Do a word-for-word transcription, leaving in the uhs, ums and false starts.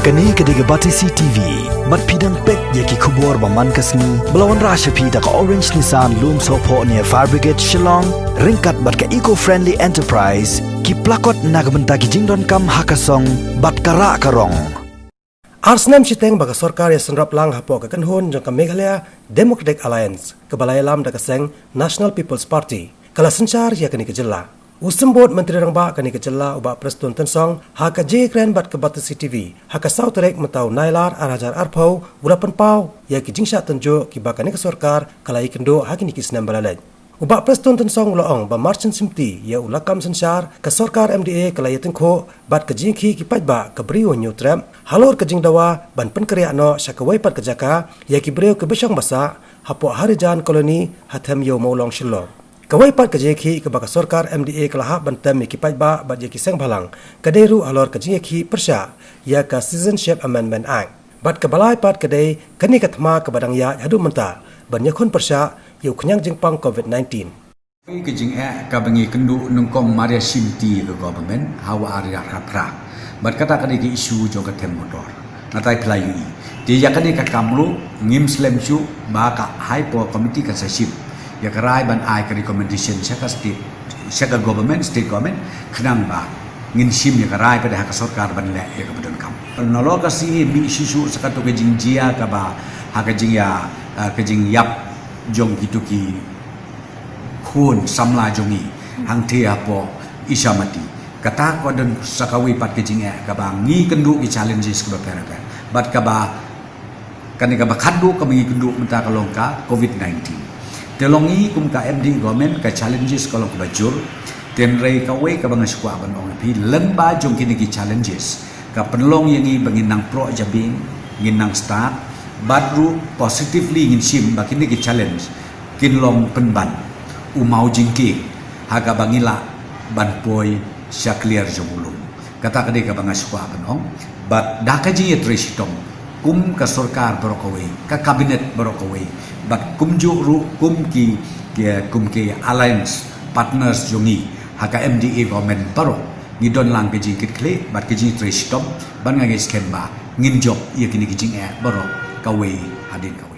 Kane ka dei ka Batesi T V, bad phi dang peit ïa ki khubor ba man ka sngi, ba la wanrah sha phi da ka Orange Nissan Lumsohphoh near Fire Brigade Shillong, ryngkat bad ka Eco Friendly Enterprise, ki plakot na ka bynta ki jingdonkam ha ka song, bad ka rah ka rong. Ar snem shiteng ba ka sorkar ïa synrop lang hapoh ka kynhun jong ka Meghalaya Democratic Alliance, kaba la ïalam da ka seng National People's Party, ka la synshar ïa kane ka jylla. U Symbud Myntri Rangbah kane ka jylla u Bah Prestone Tynsong, ha ka jingïakren bad ka Batesi T V, ha ka saw tarik mynta u Nailar ar hajar arphew, u la pynpaw ïa ki jingshah tynjuh kiba kane ka sorkar ka la ïakynduh ha kine ki snem ba la leit. U Bah Prestone Tynsong u la ong ba mar shen shimti ïa u lakam synshar, ka sorkar M D A ka la ïatyngkhuh bad ka jingïakhih ki paidbah ka Bri u Hynñiewtrep halor ka jingdawa ban pynkhreh noh sha kawei pat ka jaka ïa ki briew kiba shong ba sah hapoh Harijan Colony ha Them Ïew Mawlong Shillong. Kawei pat ka jingïakhih kaba ka sorkar M D A ka la hap ban tem ïa ki paidbah bad ïa ki seng bhalang, ka dei ruh halor ka jingïakhih pyrshah ïa ka Citizenship Amendment Act. Bad kaba lai pat ka dei kane ka thma kaba dang ïaid haduh mynta ban ïakhun pyrshah ïa u khñiang jingpang COVID nineteen. Ka jingeh kaba ngi kynduh nyngkong mar ïa shimti ïa ka government ha u ar hajar arphew phra. Bad kata ka dei ka issue jong ka them motor. Natai phi la ïohi. Te ïa kane ka kam ruh ngim slem shuh ba ka High Power Committee kan sa shim ïa ka rai ban ai ka recommendation sha ka state, sha ka government, state government, khnang ba ngin shim ïa ka rai pat ha ka sorkar ban leh ïa kaba donkam. Nalor ka sngi mih shuh shuh sa katto ka jingjia kaba ha ka jingïa, eh, ka jingïap jong kito ki khun samla jong ngi hangtei hapoh Isamati. Kata ka don sa kawei pat ka jingeh kaba ngi kynduh ki challenges kiba pher pher. Bad kaba, kane kaba khatduh kaba ngi kynduh mynta ka long ka COVID nineteen. Te long ngi kum ka M D A government ka challenges ka long kaba jur. Te hynrei kawei kaba nga sngewkwah ban ong ïa phi lyngba jong kine ki challenges, ka pynlong ïa ngi ba ngin nang proh jabieng, ngin nang stad, bad ruh positively ngin shim ba kine ki challenge kin long pynban u maw jingkieng ha kaba ngi lah ban poi sha kliar jong u lum. Kata ka dei kaba nga sngewkwah ban ong. Bad da ka jingïatrei shitom kum ka sorkar baroh kawei, ka cabinet baroh kawei, bad kumjuh ruh kum ki, ki, kum ki alliance partners jong ngi ha ka M D A government baroh, ngi don lang ka jingkitkhlieh bad ka jingtrei shitom, bad nga ngeit skhem ba ngin jop ïa kine ki jingeh baroh kawei hadien kawei.